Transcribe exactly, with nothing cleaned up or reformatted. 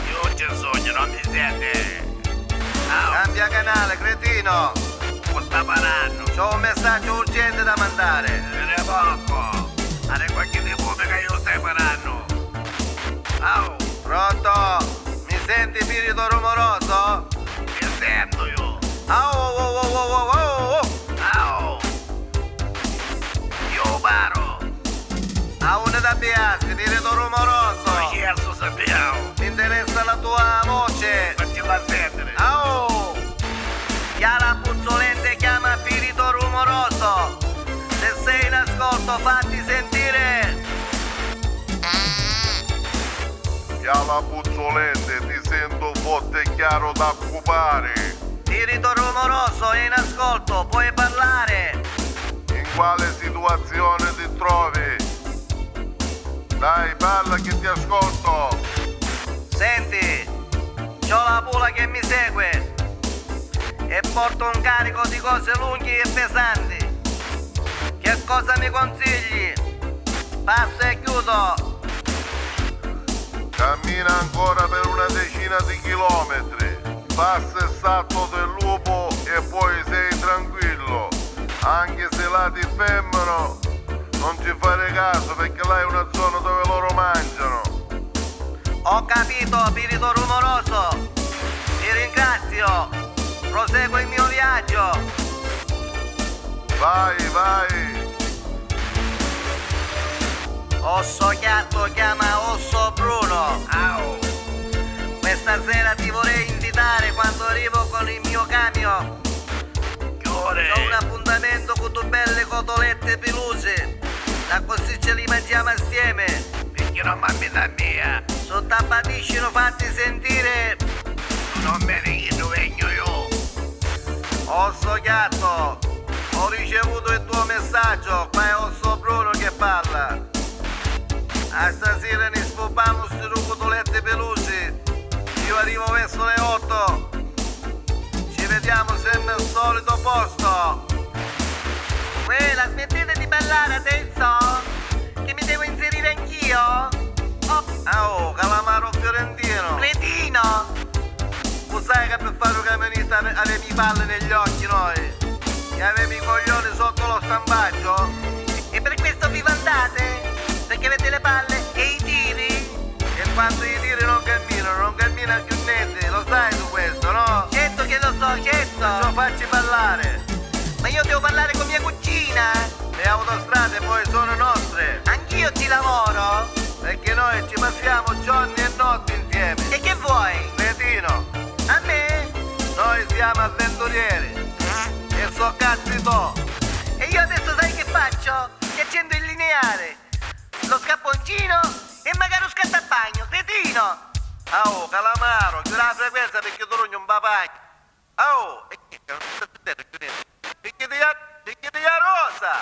Iu ci sugnu, non mi senti? Au. Cambia canale, cretino! Cu sta parannu? C'ho un messaggio urgente da mandare! Di poco! Arrecuacchiti puru ca iu stai parannu! Au! Pronto? Mi senti, spirito rumoroso? Ti sentu iu! Au, au, au! Au! Iu paru! Aunni t'abbiasti, spirito rumoroso? Iu scherzu, sappiau! Mi interessa la tua voce! Faccila sentiri! Au! Chiara puzzolente chiama spirito rumoroso! Se sei in ascolto, fatti sentire! Chiara puzzolente, ti sentu forti e chiaru da cu pari! Spirito rumoroso è in ascolto, puoi parlare! In quale situazione ti trovi? Dai, parla che ti ascolto! Senti, c'ho la pula che mi segue e porto un carico di cose lunghi e pesanti. Che cosa mi consigli? Passo e chiudo! Cammina ancora per una decina di chilometri. Passa il salto del lupo e poi sei tranquillo, anche se là ti fermano, non ci fare caso perché là è una zona dove loro mangiano. Ho capito, spirito rumoroso. Ti ringrazio. Proseguo il mio viaggio. Vai, vai. Osso Chiatto chiama Osso Bruno. Au. Questa sera ti vorrei invitare quando arrivo con il mio camion. Chiuri. C'ho un appuntamento cu du belle cotolette piluse. Accussì ce li mangiamo assieme. Picchì non m'inviti a mia? Sutta a Patiscinu fatti sentire. Tu non vedi chi nu vegnu iu? Osso Chiatto, ho ricevuto il tuo messaggio, qua è Osso Bruno che parla. A stasera ni sfuppamu sti du cutuletti pilusi, io arrivo verso le otto. Ci vediamo sempre al solito posto. Uè, la smettete di ballare adesso? Che mi devo inserire anch'io? Oh. Ah, oh, calamaro fiorentino! Cretino! Lu sai ca pi fari u camionista ave-, avemu i palli negli occhi noi? E avemu i coglioni sotto lo stampaggio? E per questo vi vantate? Perché avete le palle e i tiri? E quannu i tiri non camminano, non cammina più nenti, lo sai tu questo, no? Certo che lo so, certo! Perciò facci parlare! Ma io devo parlare con mia cugina! Le autostrade poi sono nostre! Anch'io ci lavoro! Perché noi ci passiamo giorni e notti insieme! E che vuoi? Cretino! A me? Noi siamo avventurieri! E so cazzi to! E io adesso sai che faccio? Ti accendo il lineare, lo scapponcino e magari un scattapagno, cretino! Au, calamaro, chiudi la frequenza perché tu rugnu un papacchio! Au! E chi è? Non sta sentendo, Giulietta? Picchiti a, picchiti a rosa!